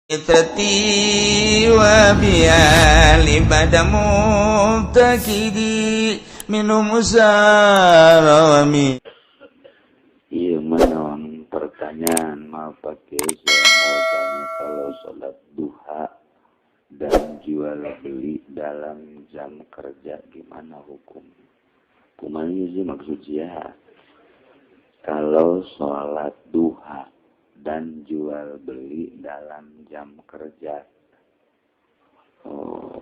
Itrati wa biali bada mubtakidi minum usarawami. Iya, menawan pertanyaan, maaf Pak Kiai, saya mau tanya kalau sholat duha dan jual beli dalam jam kerja gimana hukum? Kumaha sih maksud sia? Kalau sholat duha dan jual beli dalam jam kerja. Oh,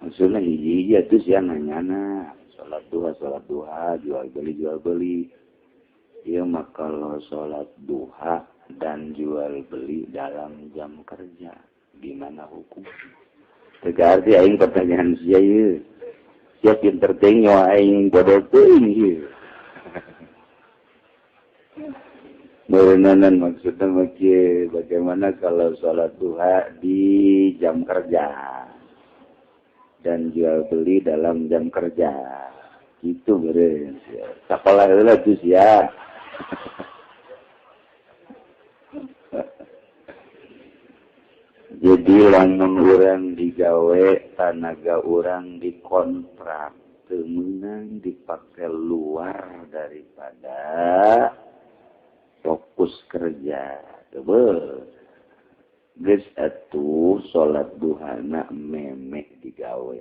maksudnya hiji tuh sia nanyana sholat duha, jual beli. Iya mah kalau sholat duha dan jual beli dalam jam kerja gimana hukum? Teu arti aing pertanyaan sia ieu. Sia pinter teuing nyawa aing bodoh teuing ieu. Merenanan maksudnya maki bagaimana kalau sholat duha di jam kerja dan jual beli dalam jam kerja gitu beren. Sekolah heula tuh sia. Jadi lamun urang digawe tanaga urang dikontrak teu meunang dipake luar daripada fokus kerja. Geus atuh salat duhana memeh digawe.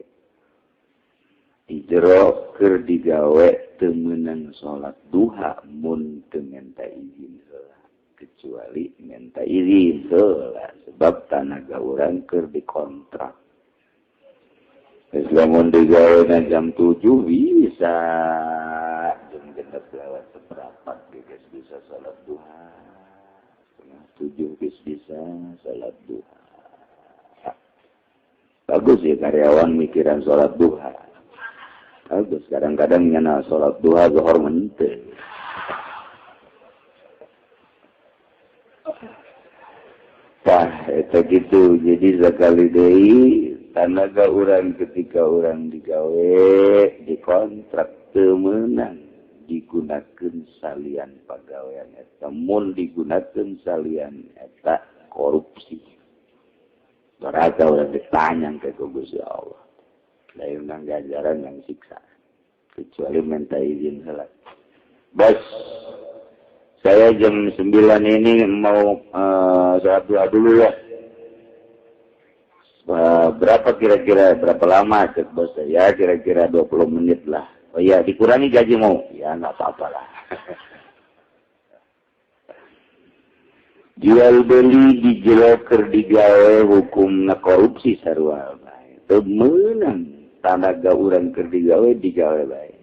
Di jero keur digawe teu meunang salat duha mun teu menta izin heula, kecuali menta izin heula sebab tanaga urang keur dikontrak. Geus lamun digawe na jam 7 bisa jam 6 lewat seperempat geus bisa salat duha. 6:30 geus bisa salat duha. Bagus ya karyawan mikiran salat duha. Bagus, kadang-kadang nyana salat duha zuhur henteu. Tah eta kitu. Jadi sakali deui tanaga urang ketika urang digawe dikontrak teu meunang digunakeun salian pagawean eta, mun digunakeun salian eta korupsi. Doraka urang ditanyang ke Gusti Allah. Lain nang ganjaran yang siksa kecuali minta izin heula. Bos, saya jam 9 ini mau sholat duha dulu ya. Berapa kira-kira, berapa lama cek bos saya? Kira-kira 20 menit lah. Oh iya, dikurangi gaji mau? Ya nggak apa-apa lah. Jual beli di jero keur digawe hukumna korupsi sarua bae. Teu meunang tanaga urang keur digawe bae.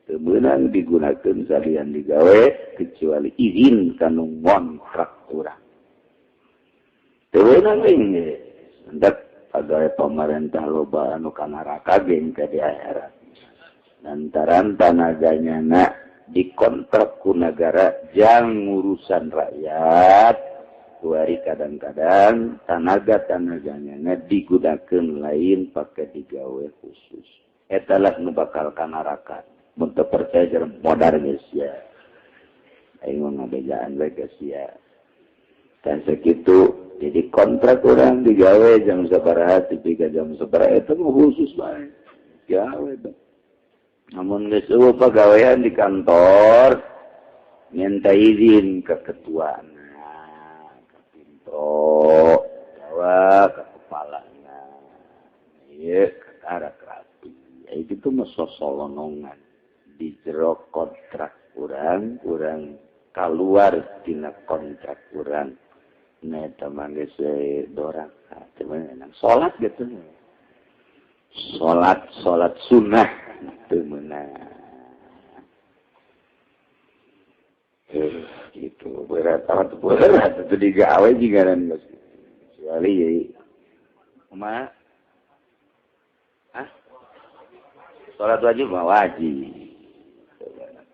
Teu meunang digunakeun salian digawe kecuali izin kanu ngontrak urang. Teu meunang deui. Hendak pagawe pamarentah loba anu ka neraka ge ka di akhirat. Lantaran tanaganya na dikontrak ku negara jang urusan rakyat, kuari kadang-kadang tanaga-tanaganya na digunakeun lain pake digawe khusus. Eta lah nu bakal ka neraka. Mun teu percaya jeung modar geus sia. Aing mah ngabejaan we geus sia. Dan sakitu jadi kontrak urang digawe jam sabaraha tepi ka jam sabaraha eta mah khusus bae. Gawe bae. Namun geus eueuh pagawean di kantor minta izin ke ketuana, ke pinto, atawa ke kepalana. Ieu kakara rapi. Itu mah sosolonongan di jero kontrak urang, urang kaluar tina kontrak urang. Nah eta mah geus doraka, teu meunang salat gitu. Salat sunnah teu meunang. Gitu berat amat berat itu digawe jigaran geus. Kecuali ye kumaha? Hah? Salat wajib mah wajib.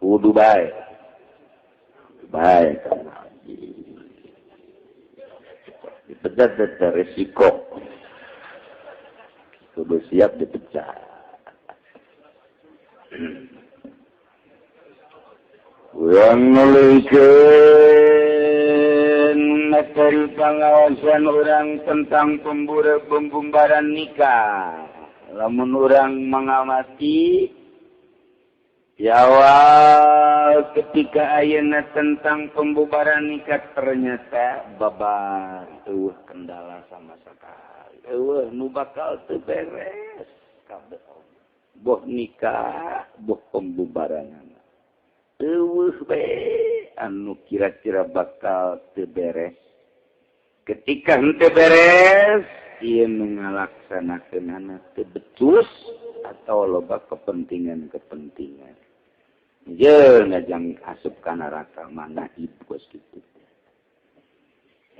Kudu bae. Bae dipecat tetap resiko. Kudu siap dipecat. Urang nuluykeun Dilihat dari pengawasan orang tentang pembubaran nikah, lamun orang mengamati di awal ketika ayeuna tentang pembubaran nikah ternyata babar eueuh kendala sama sekali, eueuh nu bakal teu beres kabeh boh nikah boh pembubaran eueuh bae anu kira-kira bakal teu beres. Ketika henteu beres ieu nu ngalaksanakeunana teu becus atau loba kepentingan-kepentingan. Jeung ngajang asup ka neraka mana ibu kitu.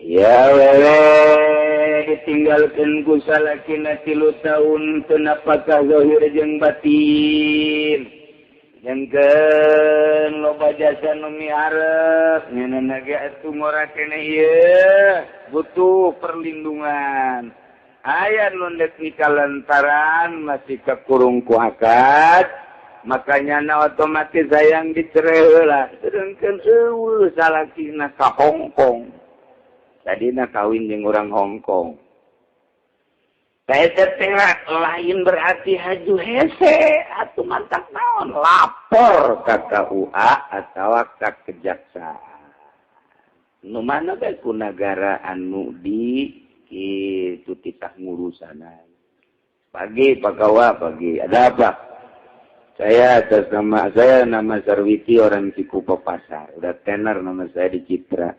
Ya wewe ditinggalkeun ku salakina 3 tahun teu napakah zahir jeung batin. Jengkeun loba jasa nu miharep nyeunana ge atuh ngora keneh ieu butuh perlindungan. Aya nu ndek nikah lantaran masih kakurung ku akad, makanya na otomatis hayang dicerai heula. Sedengkeun eueuh salakina ka Hong Kong. Tadina kawin jeung urang Hong Kong. Saya lain berarti haju hese atau mantak naon lapor ke KUA atau ke kejaksaan. Nu mana bae ku nagara anu di kitu titah ngurusana. Pagi Pak Kawa, pagi. Ada apa? Saya atas nama saya nama Sarwiti orang Cikupa Pasar. Udah tenar nama saya di Citra.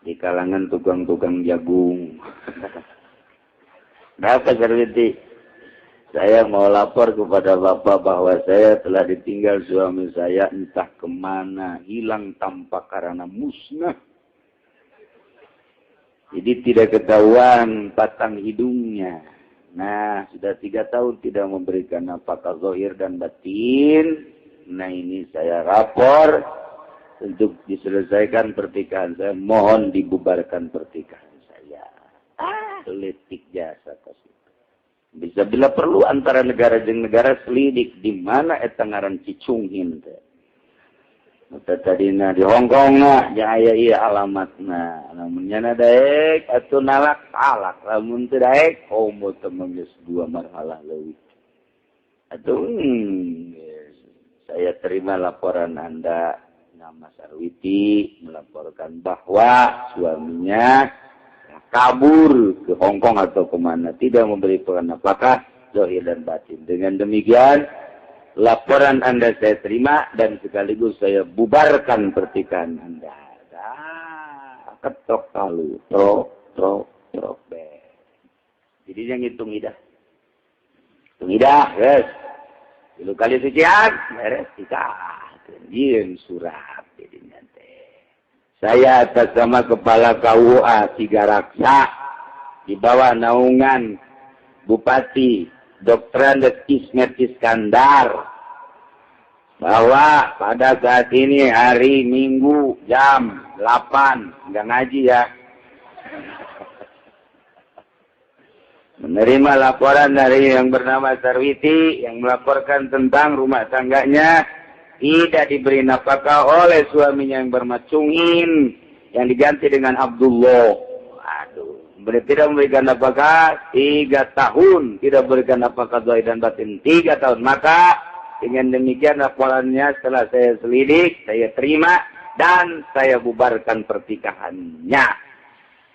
Di kalangan tukang-tukang jagung. Kenapa Sarwiti? Saya mau lapor kepada Bapak bahwa saya telah ditinggal suami saya entah kemana, hilang tanpa karena musnah. Jadi tidak ketahuan batang hidungnya. Nah, sudah 3 tahun tidak memberikan nafkah zahir dan batin. Nah, ini saya lapor untuk diselesaikan pernikahan saya. Mohon dibubarkan pernikahan saya. Letik jasa kos itu. Bisa bila perlu antara negara jeung negara selidik di mana eta ngaran Cicunghin teh. Eta tadina di Hong Kong nah, ja aya ieu alamatna. Lamun nyana daek atuh nalak talak, lamun teu daek komo teu geus 2 marhalah leuwih. Atuh saya terima laporan Anda, nama Sarwiti melaporkan bahwa suaminya kabur ke Hong Kong atau kemana, tidak memberi nafkah zahir dan batin. Dengan demikian, laporan Anda saya terima dan sekaligus saya bubarkan pernikahan Anda. Nah, ketok palu, trok, trok, trok, be. Jadi yang hitung idah. Hitung idah, guys. 3 kali sucian, beres nikah. Jieun surat jadi nanti. Saya atas nama Kepala KUA Tiga Raksa di bawah naungan Bupati Dr. Ismet Iskandar bahwa pada saat ini hari Minggu jam 8, enggak ngaji ya, menerima laporan dari yang bernama Sarwiti yang melaporkan tentang rumah tangganya tidak diberi nafkah oleh suaminya yang bernama Cungin yang diganti dengan Abdullah. Aduh, tidak memberikan nafkah 3 tahun, tidak memberikan nafkah zahir dan batin 3 tahun. Maka dengan demikian laporannya setelah saya selidik, saya terima dan saya bubarkan pernikahannya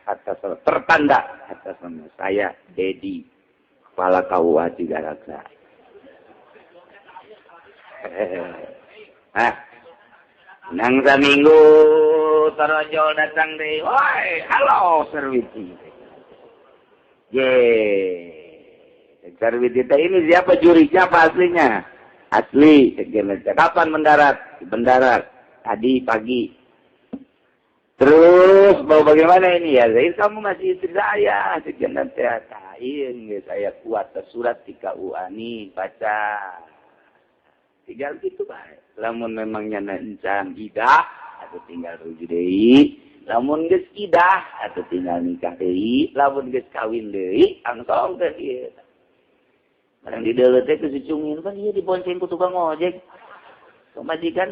atas tertanda atas nama saya Dedi, Kepala KUA Tiga Raksa. Hah? Nang saminggu tarojol datang deh. Woi, halo Sarwiti. Ye. Sarwiti ini siapa jurinya apa aslinya? Asli. Kapan mendarat? Mendarat tadi pagi. Terus mau bagaimana ini ya? Saya kamu masih istri saya. Sekian nanti saya kuat surat di KUA nih baca. Tinggal gitu bae. Lamun memangnya encan idah atau tinggal rujuk deui, lamun geus idah atau tinggal nikah deui, lamun geus kawin deui langsung teh ieu. Barang di deuleu teh ku si Cungin kan ieu dibonceng ku tukang ojek. Pamajikan.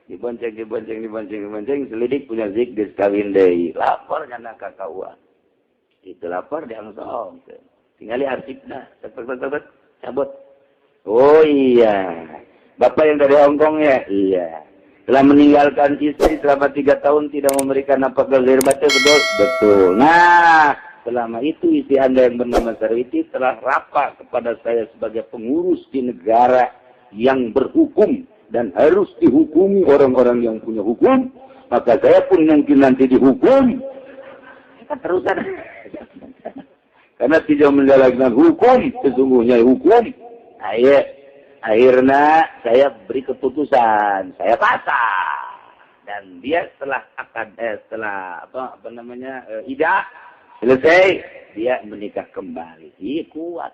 Dibonceng dibonceng dibonceng dibonceng selidik punya zik geus kawin deui. Lapor kana ka KUA. Itu lapor diangsong. Tingali arsipna, cepet cabut. Oh iya. Bapak yang dari Hongkong ya? Iya. Telah meninggalkan istri selama 3 tahun tidak memberikan nafkah baca betul? Betul. Nah, selama itu istri Anda yang bernama Sarwiti telah rapat kepada saya sebagai pengurus di negara yang berhukum dan harus dihukumi orang-orang yang punya hukum, maka saya pun mungkin nanti dihukum. Kan terusan. Karena tidak menjalankan hukum, sesungguhnya hukum. Ayo. Akhirnya saya beri keputusan, saya pasang. Dan dia setelah setelah apa namanya ida selesai, dia menikah kembali. Iya kuat,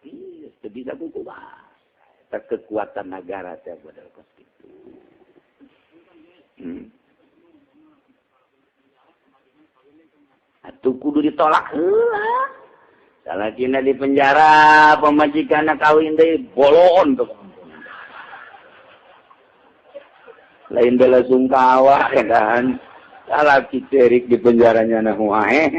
iya bisa kuat. Kekuatan negara saya model kos gitu. Atuh kudu ditolak heula. Salah kina di penjara, pemajikan kawin deui boloon tuh. Lain bela sungkawa ya kan. Salah kicerik di penjaranya nah wae.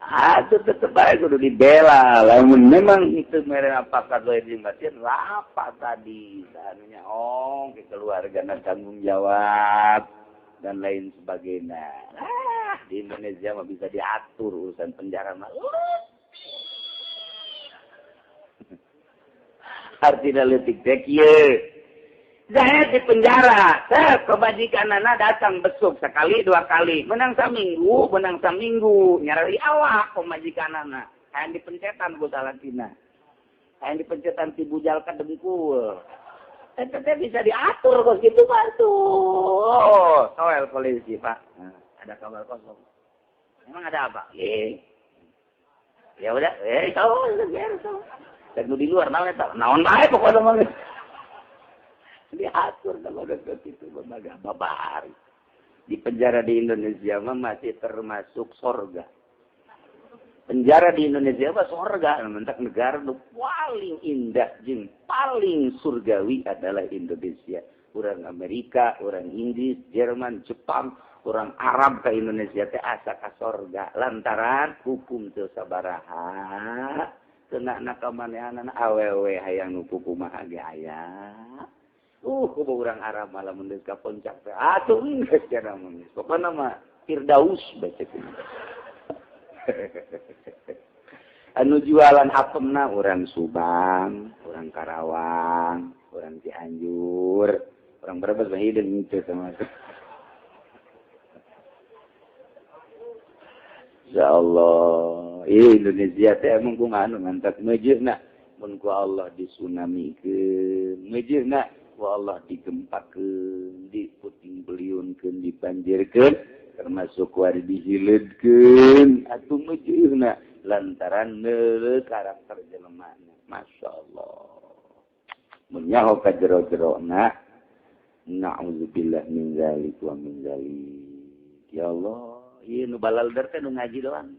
Atuh tetep bae kudu dibela. Lamun memang itu mere apakah doe dimatiin apa tadi anunya oh ke keluarga tanggung jawab dan lain sebagainya. Ah, di Indonesia mah bisa diatur urusan penjara mah. Artinya leutik teh kieu. Saya di penjara, saya kebajikan anak datang besuk sekali dua kali, menang saminggu, nyarari awak pemajikan anak. Hayang dipencetan ku salatina. Hayang dipencetan ti bujal ka dengkul. Teteh bisa diatur kok gitu bantu. Oh, soal polisi, Pak. Nah, ada kamar kosong. Emang ada apa? Ya udah, tahu biar tahu. Dan di luar naon eta? Naon bae pokoknya mah. Diatur kalau udah gitu berbagai babar. Di penjara di Indonesia mah masih termasuk sorga. Penjara di Indonesia mah sorga, mentak negara nu paling indah jeung paling surgawi adalah Indonesia. Orang Amerika, orang Inggris, Jerman, Jepang, orang Arab ke Indonesia teh asa ka sorga lantaran hukum teu sabaraha, kena na kamanehanana awewe hayang nu kumaha ge aya. Kubu orang Arab malah mun geus ka puncak teh atuh geus cenah mun. Pokona mah Firdaus baca kumaha. Anu jualan apemna orang Subang, orang Karawang, orang Cianjur, orang Brebes mah hideung itu sama. Ya Allah, Indonesia teh emang kumaha anu ngantak meujeuhna mun ku Allah disunamikeun, meujeuhna ku Allah digempakeun, diputing beliunkeun, dibanjirkeun, termasuk wari dihileudkeun atuh meujeuhna lantaran neuleuh karakter jelema. Masya Allah. Mun nyaho ka jero-jerona, na'udzubillah min zalik wa min zalik. Ya Allah, ieu nu balalder teh nu ngaji doang.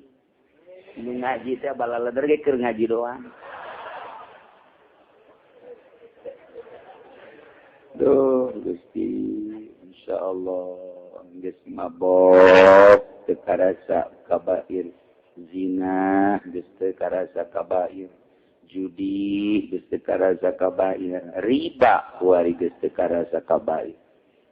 Nu ngaji teh balalder ge keur ngaji doang. Duh, Gusti, insyaallah geus mabok teu karasa kabair zina, geus teu karasa kabair judi, geus teu karasa kabair riba, kuari geus teu karasa kabair.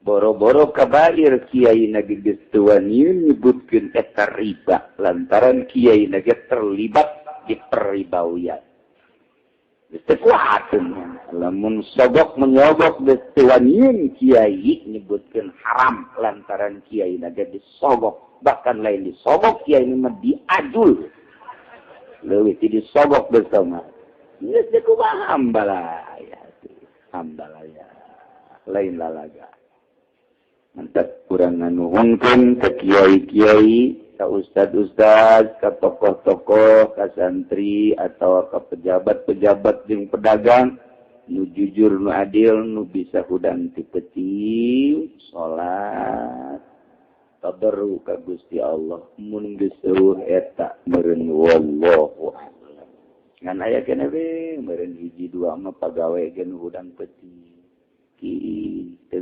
Boro-boro kabair kiai na ge geus teu wani nyebutkeun eta riba lantaran kiai na ge terlibat di perribawian. Geus teu kuat lamun sogok menyogok geus teu wani kiai nyebutkeun haram lantaran kiai na ge disogok, bahkan lain disogok kiai mah diajul. Leuwih ti disogok geus teu mah. Geus teu kumaha ambalaya, ambalaya lain lalaga. Mantap kurang nganuhunkeun ka kiai-kiai, ka ustad-ustad, ka tokoh-tokoh, ka santri atau ka pejabat-pejabat jeung pedagang nu jujur, nu adil, nu bisa hudang ti peuting, salat, tadarru ka Gusti Allah mun geus eueuh eta meureun wallahu a'lam. Ngan aya keneh we meureun hiji dua mah pagawe ge nu hudang peuting. rezeki teu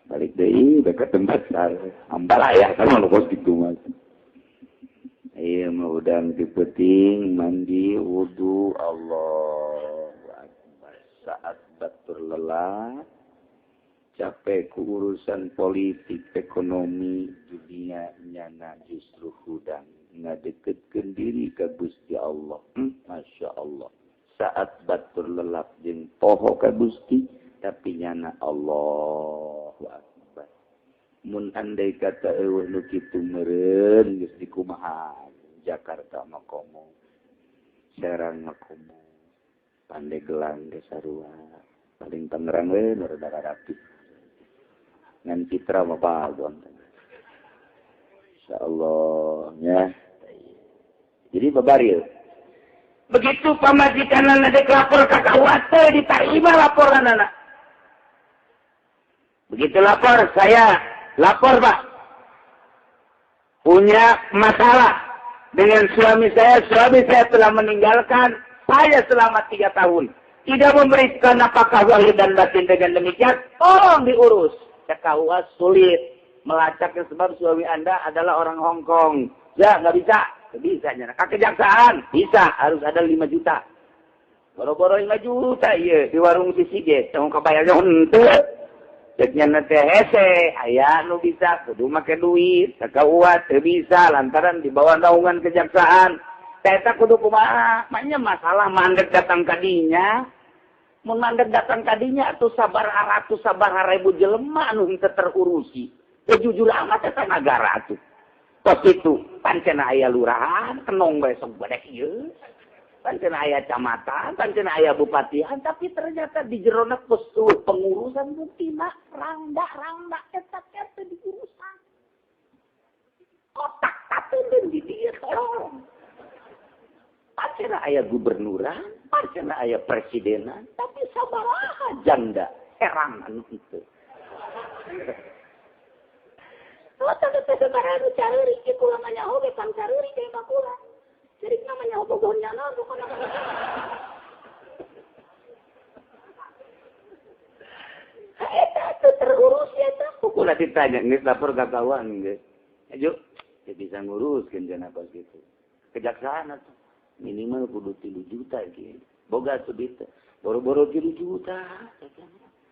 balik deui ke tempat sare ambalaya kan lu kos kitu mah. Ieu mah udang di peuting mandi wudu Allahu akbar saat batur lelah capek ku urusan politik ekonomi dunia nyana justru hudang ngadeketkeun diri ka Gusti Allah. Masya Allah saat batur lelap jeung poho ka Gusti tapi nyana Allahu akbar mun andai kata eueuh nu kitu meureun geus dikumaha Jakarta mah komo Serang mah komo Pandeglang ge sarua paling Tangerang we nu rada rapi ngan citra mah bagon insyaallah nya. Jadi babaril begitu pamajikanna dek lapor ka KUA teh diterima laporanana. Begitu lapor, saya lapor Pak, punya masalah dengan suami saya telah meninggalkan saya selama 3 tahun. Tidak memberikan nafkah zahir dan batin dengan demikian, tolong diurus. KUA sulit melacaknya sebab suami Anda adalah orang Hong Kong. Ya, nggak bisa. Bisa. Kejaksaan, bisa. Harus ada 5 juta. Boro-boro 5 juta, iya. Di warung sisi ge, tong kabayarnya henteu. Ceknya teh hese, aya nu bisa kudu make duit, KUA teu bisa lantaran di bawah naungan kejaksaan. Eta kudu kumaha? Maknya masalah mandek datang kadinya. Mun mandek datang kadinya atuh sabaraha ratus sabaraha ribu jelema anu henteu terurusi. Teu jujur amat eta nagara atuh. Tos kitu pancen aya lurahan, kenong bae sok badek ieu. Pancen aya camatan, pancen aya bupatian, tapi ternyata di jerona pengurusan buktina rangda-rangda eta teh diurusan. Kotak tapi di dieu tolong. Pancen aya gubernuran, pancen aya presidenan, tapi sabaraha janda herang anu kitu. Teu teh sabaraha nu careurik ge kula mah nyaho ge pang careurik ge mah kula. Jadi namanya bogohnya no, bukan apa. Eta terurus ya eta. Kukula ditanya geus lapor ka kawan geus. Ayo, teu bisa nguruskeun cenah kos kitu. Kejaksaan atuh minimal kudu 3 juta ge. Boga atuh duit. Boro-boro 3 juta.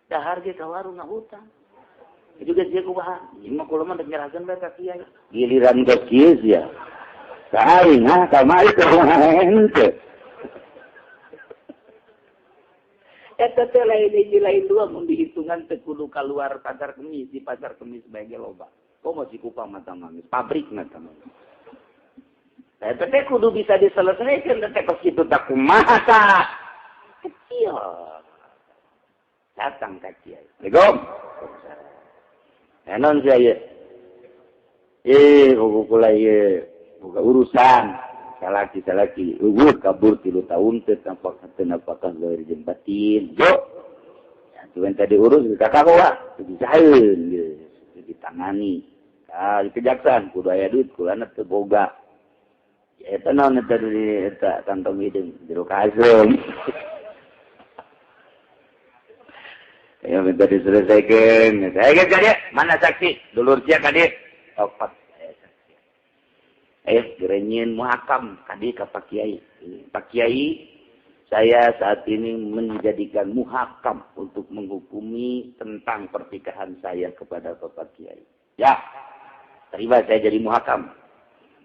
Dahar ge ka warung ngahutang. Itu geus ieu kumaha? Ieu mah kula mah dek nyerahkeun bae ka kiai. Giliran geus kieu sia. Aing ah kamari henteu. Eta teh lain hiji lain dua mun dihitungan teu kudu kaluar pasar kemis, di pasar kemis bae ge loba. Komo si Kupang mata mangis, pabrik mata mangis. Eta teh kudu bisa diselesaikan teh kos kitu tah kumaha tah. Kecil. Datang ka kiai. Assalamualaikum. Enon sia ieu. Eh, kukula ieu. Buka urusan salaki-salaki eueuh kabur 3 tahun teu tampak teu napakah zahir jeung batin jo ya tuan tadi urus ka KUA teu bisaeun geus ditangani ka kejaksaan kudu aya duit kulana teu boga eta naon eta di eta kantong hideung jero kasem ya minta diselesaikan saya ge ka dieu mana saksi dulur sia ka dieu opat. Gerenyin muhakam tadi ke Pak Kiai. Pak Kiai, saya saat ini menjadikan muhakam untuk menghukumi tentang pernikahan saya kepada Bapak Kiai. Ya, terima saya jadi muhakam.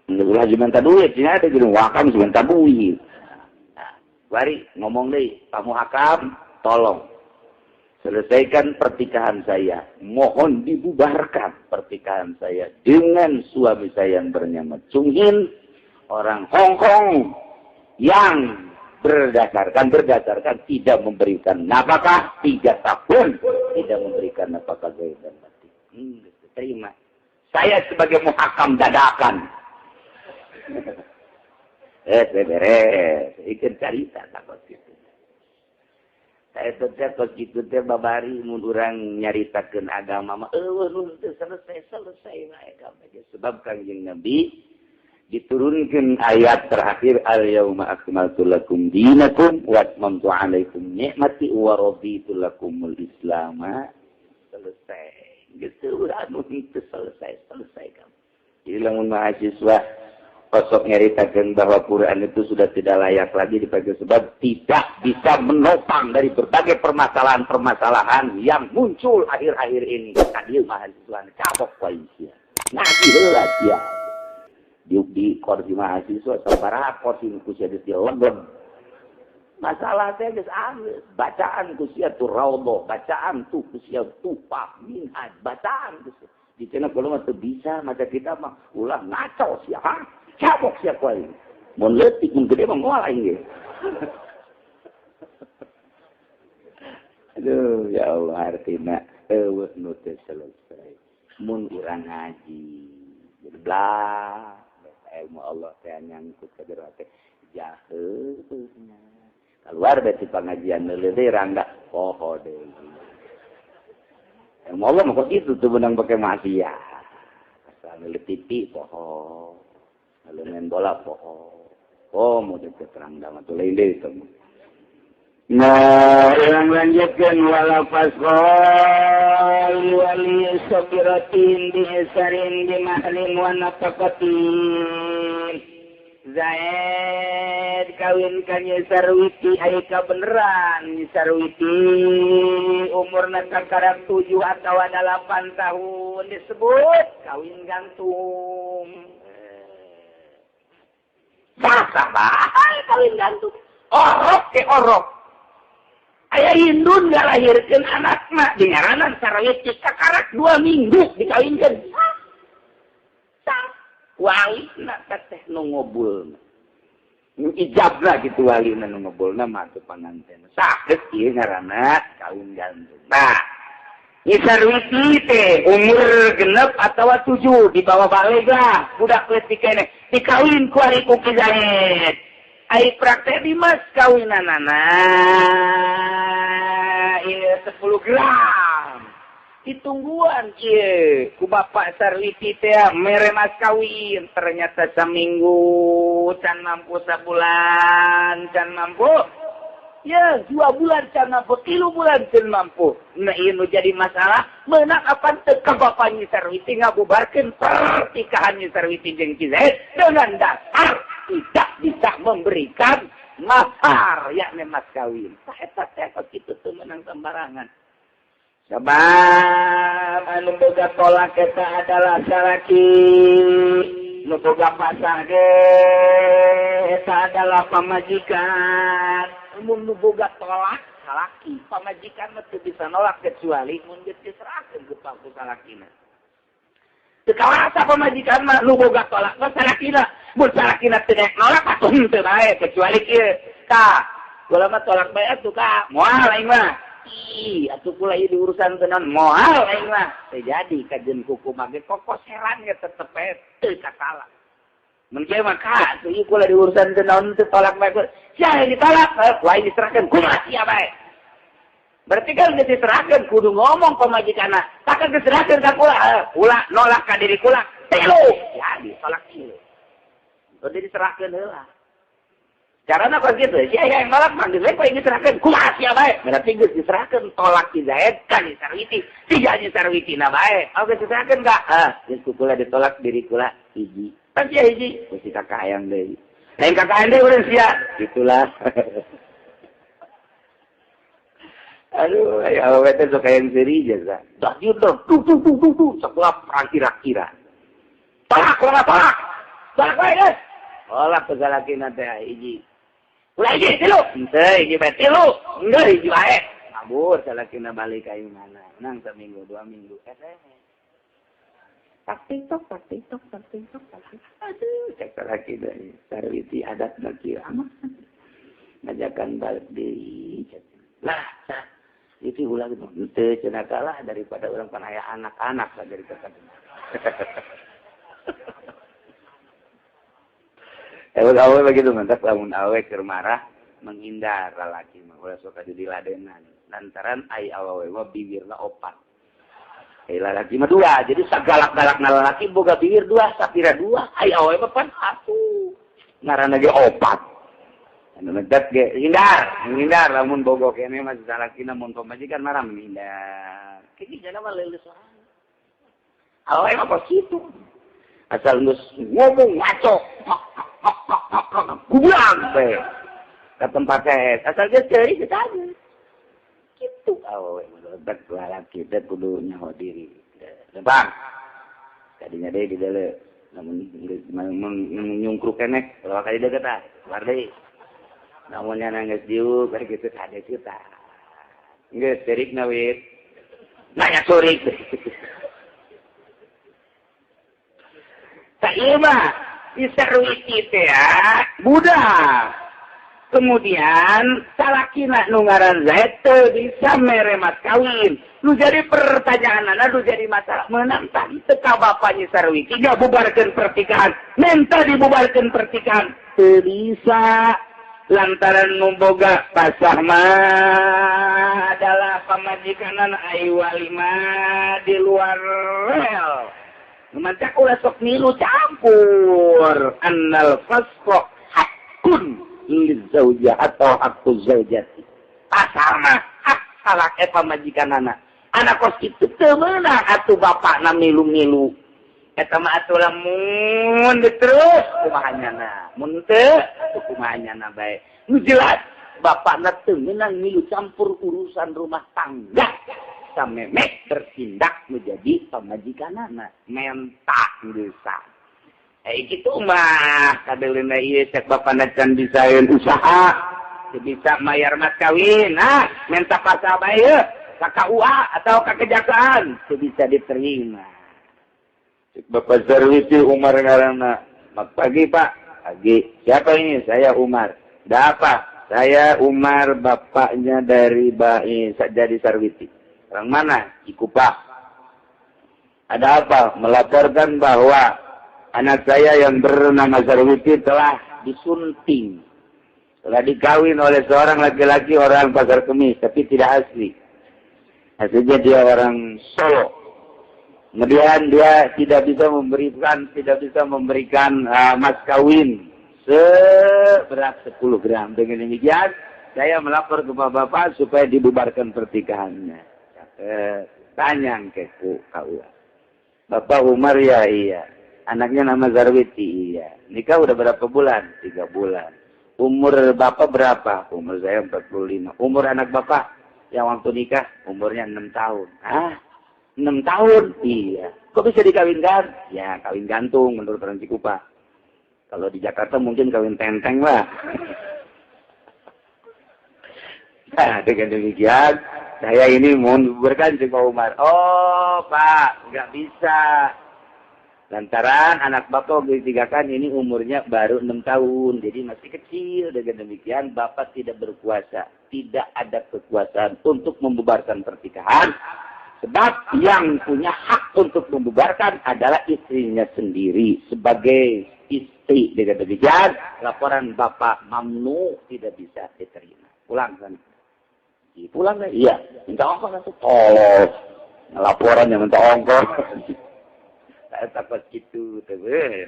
Ulah minta duit, sini ada jadi muhakam minta duit. Nah, bari ngomong deh, Pak Muhakam, tolong selesaikan pernikahan saya. Mohon dibubarkan pernikahan saya dengan suami saya yang bernama Chung Hin, orang Hong Kong yang berdasarkan tidak memberikan nafkah 3 tahun, tidak memberikan nafkah zahir dan batin. Terima. Saya sebagai muhakam dadakan. Beres. Ikan carita takut gitu. Saya teh kos kitu teh babari mun urang nyaritakeun agama mah eueuh nu teu selesai-selesai wae kabeh. Sebab Kangjeng Nabi Diturunkan ayat terakhir al-yauma akmaltu lakum dinakum wa atmamtu alaikum ni'mati wa raditu lakumul islam. Selesai. Gitu anu itu selesai, selesai kamu. Jadi lamun mahasiswa kosok nyaritakeun bahwa Quran itu sudah tidak layak lagi dipakai sebab tidak bisa menopang dari berbagai permasalahan-permasalahan yang muncul akhir-akhir ini. Tadi mahasiswa cabok wae sia. Ngaji heula sia. Di kursi mahasiswa sabaraha kursi nu ku sia geus dilegeg. Masalah teh geus anggeus, bacaan ku sia tuh raudhah, bacaan tuh ku sia tufah, minhaj, bacaan ku sia. Di cenah kalau mah teu bisa maca kita mah ulah ngaco sia, ha? Cabok sia ku aing. Mun leutik mun gede mah moal aing ge. Aduh, ya Allah artina eueuh nu teu selesai. Mun urang ngaji, jadi blah ilmu Allah teh nyangkut ka jero teh jaheuna. Keluar dari pengajian leuleut rangga poho deui. Ilmu Allah mah kok kitu teu beunang pake maksiat. Asal leuleut TV poho. Lalu main bola poho. Oh, mau deket rangga mah tuh lain deui teh. Nah, yang lanjutkan wala fasqal wali sabiratin bi isarin bi mahlin wa nafaqatin. Zaid kawin ka Nyi Sarwiti ai ka beneran Nyi Sarwiti umurna kakarak 7 atau 8 tahun disebut kawin gantung. Sah bae kawin gantung. Orok ke orok. Aya indun ngalahirkeun anakna di ngaranan Sarwiti kakarak 2 minggu dikawinkeun. Sah. Walina teh nu ngobulna. Nu ijabna kitu walina nu ngobulna mah teu panganten. Sah geus ieu ngaranna kawin gantung. Nah, Nyi Sarwiti teh umur 6 atawa 7 di bawah balega budak leutik keneh dikawin ku ari ku Ki Zaid. Ai praktek di mas kawinanana ieu 10 gram. Ditungguan ieu ku bapak Sarwiti teh mere mas kawin ternyata saminggu can mampu sabulan can mampu. Ya 2 bulan can mampu, 3 bulan can mampu. Nah ieu nu jadi masalah meunang apan teu ka bapak Nyi Sarwiti ngabubarkeun pernikahan Nyi Sarwiti jeung Ki Zaid dengan dasar tidak bisa memberikan mahar yakni mas kawin. Eta teh kitu teu meunang sembarangan. Sebab anu boga tolak eta adalah salaki, nu boga pasah ge eta adalah pamajikan. Mun nu boga tolak salaki, pamajikan mah teu bisa nolak kecuali mun geus diserahkeun ku salakina. Teu kawasa pamajikan mah nu boga tolak mah salakina. Mun salakina teu nolak atuh henteu bae kecuali kieu. Ka, kula mah tolak bae atuh ka, moal aing mah. Ih, atuh kula ieu diurusan tenan moal aing mah. Teu jadi kajeun kuku mah ge kokoseran ge tetep bae teu kasala. Mun kieu mah ka, atuh ieu kula diurusan tenan teu tolak bae. Sia ditolak, ku aing diserahkeun kumaha sia bae. Berarti kan geus diserahkeun kudu ngomong pamajikanna. Takkan diserahkeun ka kula, kula nolak ka diri kula. Tilu, jadi tolak tilu. Udah diserahkeun heula. Carana kok gitu, sia yang nolak mah geus we diserahkeun kumaha sia bae. Berarti geus diserahkeun tolak Ki Zaid ka Nyi Sarwiti. Tiga Nyi Sarwitina bae. Oh geus diserahkeun ka? Ah, geus ku kula ditolak diri kula hiji. Pan sia hiji, geus kakak hayang deui. Lain kakak hayang deui urang sia. Itulah. Aduh, ya awewe teh sok hayang seuri jasa. Dah dieu tuh tuh tuh tuh tuh sakulah perang kira-kira. Tolak, tolak, tolak. Tolak bae geus. Tolak ke salakina teh hiji. Ulah hiji tilu. Henteu hiji bae tilu. Henteu hiji bae. Ngabur salakina balik ka imahna. Nang saminggu 2 minggu. Tak tiktok, tak tiktok, tak tiktok, tak tiktok. Aduh, cek salakina Sarwiti adatna kieu amat. Ngajakan balik deui. Lah, itu ulah gitu. Henteu cenah kalah daripada urang pan aya anak-anak lah dari kata. Awe begitu mantap lamun awe keur marah menghindar lalaki mah ulah sok adu diladenan. Lantaran ai awewe mah bibirna opat. Lalaki mah dua, jadi sagalak-galak lalaki boga bibir dua, sapira dua, ai awewe mah pan atuh. Ngaranna ge opat. Anu medet ge hindar, hindar lamun bogo kene mah salakina mun pamajikan marah menghindar. Kieu jana mah leuleus sorangan. Awewe mah kos kitu. Asal geus ngomong ngaco, gubrang we. Ka tempat teh, asal geus ceurik geus aja. Kitu awewe mah lebat lalaki teh kudu nyaho diri. Bang. Kadinya deui di deuleu. Namun nyungkruk keneh ulah kali deui tah, keluar deui. Namun nya geus diuk bari kitu kade kieu tah. Geus cerikna wit. Nanya surik. Tak ieu mah Sarwiti teh budak. Kemudian salakina nu ngaran Zaid teu bisa mere mas kawin. Nu jadi pertanyaanana nu jadi masalah meunang tah teu ka bapa Nyi Sarwiti ngabubarkeun pertikahan, menta dibubarkeun pertikahan teu bisa lantaran nu boga pasah mah adalah pamajikanana ai wali mah di luar rel. Nu mancak ulah sok milu campur annal fasqa hakun lizaujah atau hakku zaujati. Pasar mah hak salak pamajikanana. Anak kos kitu teu meunang atuh bapakna milu-milu. Eta mah atuh lamun terus kumaha nyana. Mun teu atuh kumaha nyana bae. Nu jelas bapakna teu meunang milu campur urusan rumah tangga. Samemek bertindak menjadi pamajikanana. Menta geus. Gitu mah kadeulina ieu cek bapana can bisaeun usaha teu bisa mayar mas kawin nah minta pasal bae yeuh ka KUA atau ka kejaksaan teu bisa diterima. Cek Bapak Sarwiti Umar ngaranna. Mak pagi Pak, pagi. Siapa ini? Saya Umar. Da apa? Saya Umar bapaknya dari Ba'i jadi Sarwiti. Orang mana? Cikupa. Ada apa? Melaporkan bahwa anak saya yang bernama Sarwiti telah disunting, telah dikawin oleh seorang laki-laki orang Pasar Kemis, tapi tidak asli. Aslinya dia orang Solo. Kemudian dia tidak bisa memberikan mas kawin seberat 10 gram. Dengan demikian, saya melapor ke bapak-bapak supaya dibubarkan pernikahannya. Tanya ke KUA. Bapak Umar ya iya. Anaknya nama Zarwiti, iya. Nikah udah berapa bulan? 3 bulan. Umur bapak berapa? Umur saya 45. Umur anak bapak yang waktu nikah umurnya 6 tahun. Hah? 6 tahun? Iya. Kok bisa dikawinkan? Ya, kawin gantung menurut orang Cikupa. Kalau di Jakarta mungkin kawin tenteng lah. Nah, dengan demikian, saya ini mohon dibubarkan Pak Umar. Oh, Pak, nggak bisa. Lantaran anak bapak ditigakan ini umurnya baru 6 tahun, jadi masih kecil. Dengan demikian bapak tidak berkuasa, tidak ada kekuasaan untuk membubarkan pernikahan. Sebab yang punya hak untuk membubarkan adalah istrinya sendiri sebagai istri. Dengan demikian laporan bapak mamnu tidak bisa diterima. Pulang sana. Pulang kan? Iya, minta ongkos langsung. Tolong, laporannya minta ongkos. Takut gitu,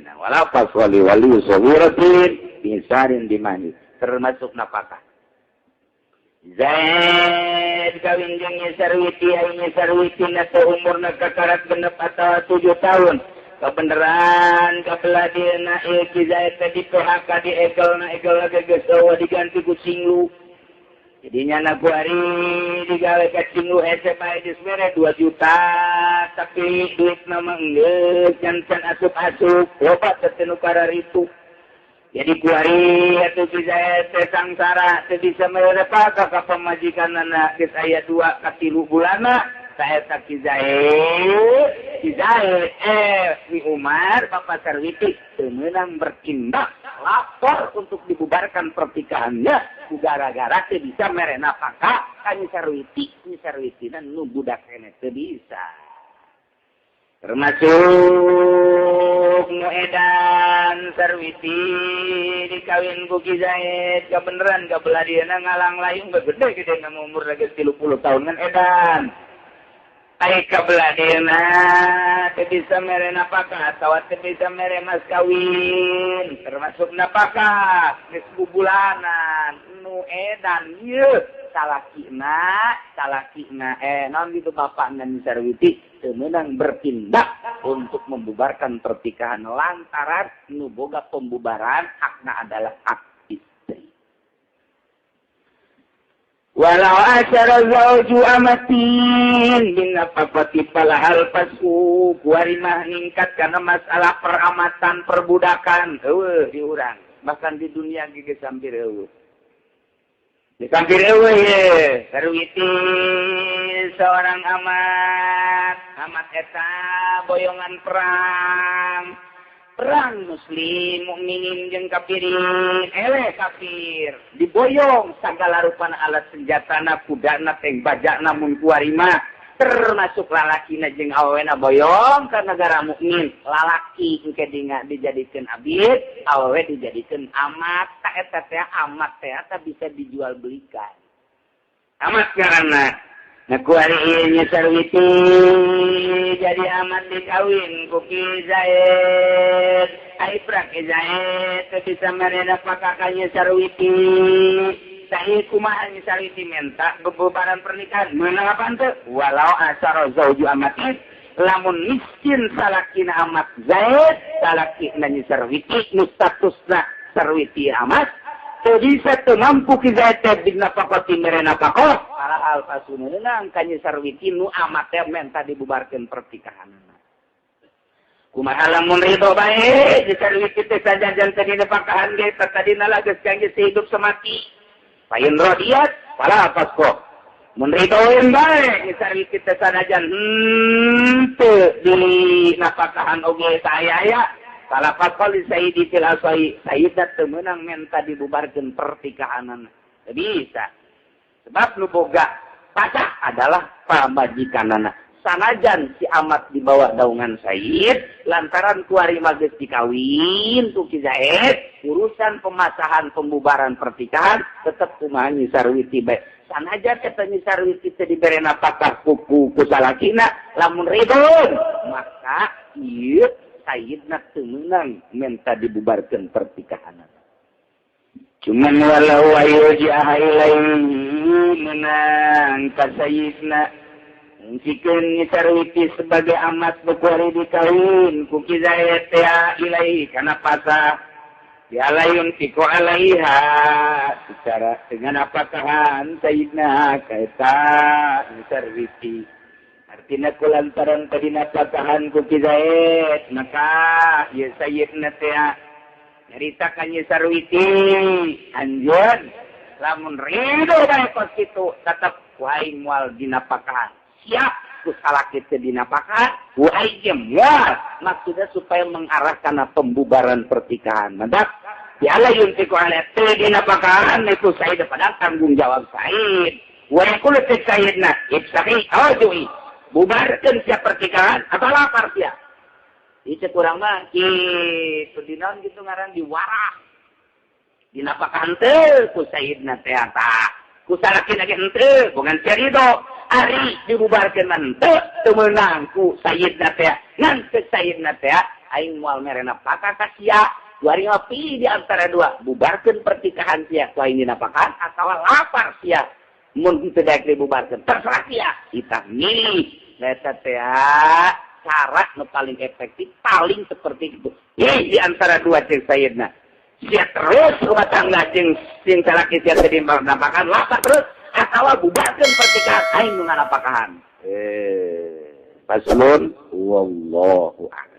nah, walapas wali wali sawiratin bisarin dimani termasuk nafkah. Zaid kawin jeung Nyi Sarwiti, ai Nyi Sarwiti na teh umurna kakarak genep atawa 7 tahun. Kabeneran kabelah dieuna ieu Ki Zaid teh di PHK di egelna egel ge geus eueuh diganti ku Cinglu. Jadinya anak hari digawe ka Cinglu hese bae geus mere 2 juta tapi duit nama geus can asup-asup loba teh nu kararitu. Jadi kuari atuh Ki Zaid teh sangsara teu bisa mere ka pamajikanana geus aya 2 ka 3 bulanna saeta Ki Zaid Ki Umar Bapak Sarwiti teu meunang bertindak lapor untuk dibubarkan pernikahannya gara-gara teu bisa mere nafkah ka Nyi Sarwiti, Nyi Sarwitina nu budak keneh teu bisa. Termasuk nu edan Sarwiti dikawin ku Ki Zaid kabeneran kabelah dieuna ngalang layung gede gede na umur lagi 30 tahun kan edan. Ai kabeladina teu bisa mere napakah atawa teu bisa mere mas kawin, termasuk napakah geus bubulanan nu edan ieu salakina salakina naon gitu, bapakna Nyi Sarwiti teu meunang bertindak untuk membubarkan pernikahan lantaran nu boga pembubaran hakna adalah hak istri. Walau asyara zauju amatin bin nafaqati falahal fasku. Kuari mah ningkat karena masalah peramatan, perbudakan eueuh di urang, bahkan di dunia ge geus hampir eueuh. Geus hampir eueuh ye. Sarwiti seorang amat, amat eta boyongan perang, perang muslim mukminin jeung kafirin, eleh kafir diboyong sagala rupana alat senjatana, kudana, tank bajana. Mun kuari mah termasuk lalakina jeung awewena boyong ka negara mukmin. Lalaki engke dinga dijadikeun abid, awewe dijadikeun amat. Tak eta teh amat teh eta bisa dijual belikan, amat ngaranna. Nah, kuari ieu Nyi Sarwiti jadi amat dikawin ku Ki Zaid. Ai prak Ki Zaid teu bisa mere nafkah ka Nyi Sarwiti. Sahi kumaha Nyi Sarwiti minta bebubaran pernikahan, meunang apaan teu? Walau asara zauju amatin, lamun miskin salakina amat Zaid, salakina Nyi Sarwiti nu statusna Sarwiti amat, teu bisa, teu mampu Ki Zaid teh bin nafaqati mere nafaqah, padahal pasuneunang ka Nyi Sarwiti nu amat teh menta dibubarkeun pernikahanna. Kumaha lamun ridho bae Nyi Sarwiti teh sajajan teh dinafakahan ge, tadina lah geus kangge sehidup semati? Fa in radiyat fala fasqa. Mun ridhoeun bae Nyi Sarwiti teh sanajan henteu di nafakahan oge saaya-aya, fala fasqa li sayyidi fil asai, sayyidna teu meunang menta dibubarkeun pernikahanna. Teu bisa, sebab nu boga pasah adalah pamajikanana, sanajan si amat di bawah daungan Sayyid. Lantaran kuari mah geus dikawin ku Ki Zaid, urusan pemasahan pembubaran pernikahan tetep kumaha Nyi Sarwiti bae. Sanajan eta Nyi Sarwiti teh dibere napakah ku ku salakina, lamun ridho maka ieu Sayyidna teu meunang menta dibubarkeun pernikahanna. Cuman walau ayu ilaihi, menang ka Sayyidna. Jikeun Nyi Sarwiti sebagai amat bekuari dikawin ku Ki Zaid teh ilaihi kana pasah bi alla yunfiqo alaiha, secara dengan apakahan Sayyidna ka eta Nyi Sarwiti. Artinya kulantaran tadi napakahan ku Ki Zaid, maka ya Sayyidna teh nyarita ka Nyi Sarwiti, "Anjeun lamun ridho bae kos kitu, tetep ku aing moal dinapakahan, siap ku salaki teu dinapakahan ku aing ge moal." Maksudnya supaya mengarah kana pembubaran pernikahan. Mandak bi alla yunfiqu alaiha, teu dinapakahan itu Sayyid pada tanggung jawab Sayyid. Wa yaqulu sayyidna ifsahi awju'i, bubarkeun siap pernikahan atau lapar sia. Ieu kurang mah kitu dinaon gitu ngaran diwarah. Dinapakahan teu ku Sayyidna teh tah. Ku salakina ge henteu, bukan sia ridho. Ari dibubarkeun mah henteu, teu meunang ku Sayyidna teh. Ngan ke Sayyidna teh aing moal mere napakah ka sia. Kuari mah pilih di antara dua, bubarkeun pernikahan sia ku aing dinapakahan atawa lapar sia. Mun teu daek dibubarkeun, terserah sia. Kita milih. Eta teh cara nu paling efektif, paling seperti itu. Ye, di antara dua cek Sayyidina. Sia terus rumah tangga jeung sing salaki sia teu dinapakahan, lapar terus atawa bubarkeun pernikahan aing nu nganapakahan. Faslun wallahu a'lam.